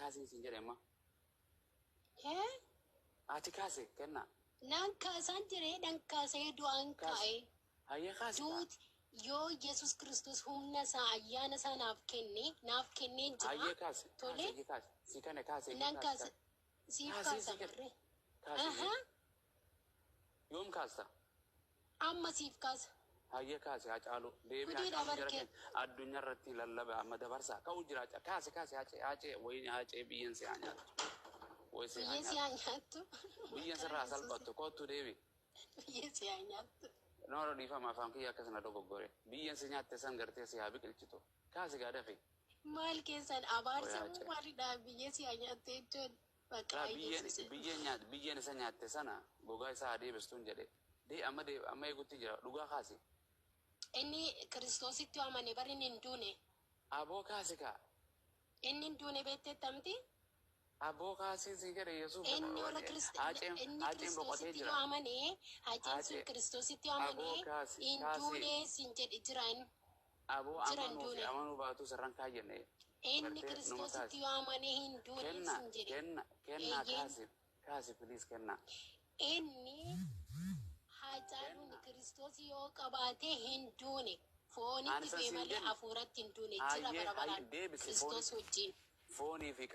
kaasii siin jedhe amma. Hee? Ati kaase kenna. Nan kaasaan jiree nan kaasee du'aan Kaasi. kaa'ee. Hayyee kaasi kaa. Duuti yoo Yesus Kiristoos humna isaa ayyaana isaa naaf kenne naaf kennee jira. Hayyee kaasi. Kaasi Tole hayyee kaasi. Si kana kaasi hayyee nan kaasi kaasa kaasi. siif Kaasii kaasa si kenna. barree. Kaasi Ahaa yoom kaasta? amma siif kaasa. Hayyee kaasi Hacaaluu. Deebi Gudiidha Hacaaluu jara barkee. keenya addunyaa irratti lallaba amma dabarsaa. Ka'u jira Haca- kaasi kaasi Hacee Hacee wayini Hacee biyyeen si haa nyaattu. Wayi si haa Biyyee si haa nyaattu. nyaattu. Biyyeen Maqaa sirraa Yesuus salphattu kottu deebi. biyyee si haa nyaattu. Noora dhiifama afaan kiyya akkasuma dogoggore. Biyyeen si nyaatte san gartee si haa biqilchitu. Kaasi gaa dafi. Maal keessan Wayi abaarsa moo Hacee. maalidha biyyee si haa nyaattu jechuun maqaa Laa biyyeen Yesuus. biyyeen nyaat biyyeen isa nyaatte sana gogaa isaa haa deebistuun jedhe. Dee amma dee amma eegutti jira dhugaa kaasi. Inni Kiristoositti yoo amane bari inni hin duune. Aboo kaasi kaa. Inni hin duune beekteettamti. Aboo kaasii si jedhe Yesuus Inni warra Kirist- Haceen inni Haceen boqotee Kiristoositti jira. yoo amane Haceen sun Hacee Kiristoositti yoo aboo amane kaasi hin kaasi duune sin jedhe jira inni. aboo Jira hin amanuu fi duune. amanuu baatu sirran kaayyenne Inni gartee numa Kiristoositti kaasi. yoo amane hin duune Kenna sin jedhe. kenna kennaa Eeyyeen kaasi kaasi please kenna. inni Hacaaluun Kenna. Kiristoos yoo qabaate hin duune. Ani Foonitti san du'e siin malee jenne hafuuratti hin duune. Jira hayyee bara hayyee baraan deebisi Kiristoos foonitti wajjin. foonii fi